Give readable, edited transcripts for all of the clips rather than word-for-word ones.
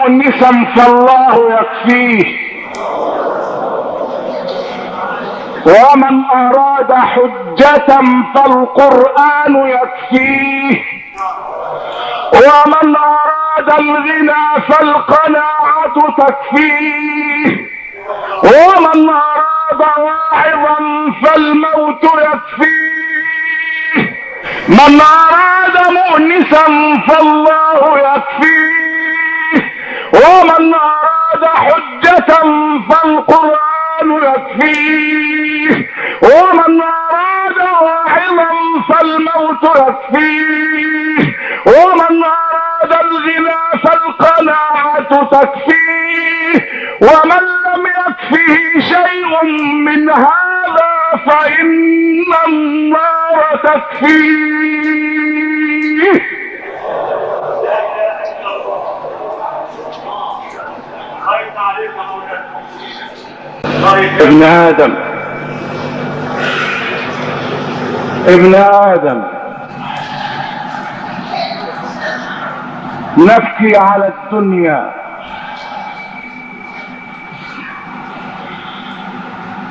مؤنسا فالله يكفيه، ومن أراد حجة فالقرآن يكفيه، ومن أراد الغنى فالقناعة تكفيه، ومن أراد واعظا فالموت يكفيه، من أراد مؤنسا فالله يكفيه، ومن أراد حجة فالقرآن يكفيه، ومن أراد واعظا فالموت يكفيه، ومن أراد الغنى فالقناعة تكفيه، ومن لم يكفه شيء من هذا فإن النار تكفيه. ابن آدم، ابن آدم، نبكي على الدنيا،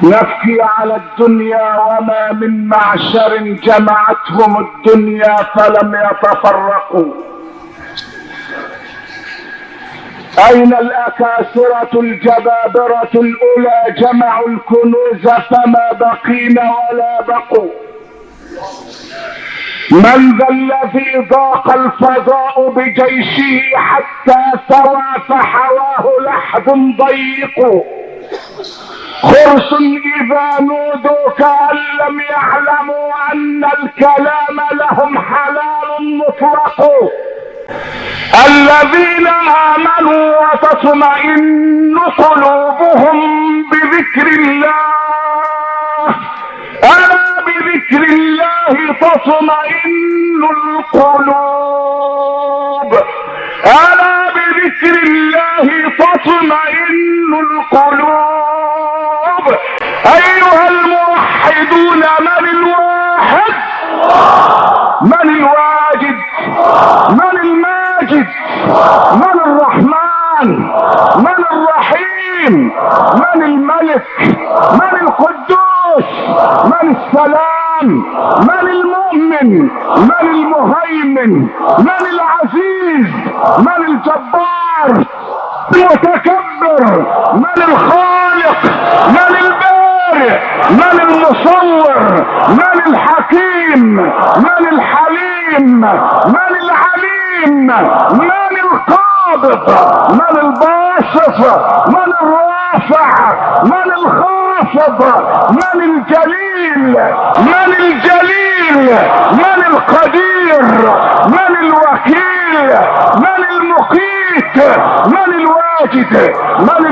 نبكي على الدنيا، وما من معشر جمعتهم الدنيا فلم يتفرقوا. أين الأكاسرة الجبابرة الأولى جمعوا الكنوز فما بقينا ولا بقوا؟ من ذا الذي ضاق الفضاء بجيشه حتى ثوى فحواه لحد ضيق؟ خرس إذا نودوا كأن لم يعلموا أن الكلام لهم حلال مطلق. الذين آمنوا وتطمئن قلوبهم بذكر الله، ألا بذكر الله تطمئن القلوب، ألا بذكر الله تطمئن القلوب. أيها الموحدون، من الواحد؟ من الواجد؟ من الماجد؟ من الرحمن؟ من الرحيم؟ من الملك؟ من القدوس؟ من السلام؟ من المؤمن؟ من المهيمن؟ من العزيز؟ من الجبار المتكبر؟ من الخالق؟ من البارئ؟ من المصور؟ من الحكيم؟ من الحليم؟ من العليم؟ من القابض؟ من الباسط؟ من الرافع؟ من الخافض؟ من الجليل؟ من الجليل؟ من القدير؟ من الوكيل؟ من المقيت؟ من الواجد؟ من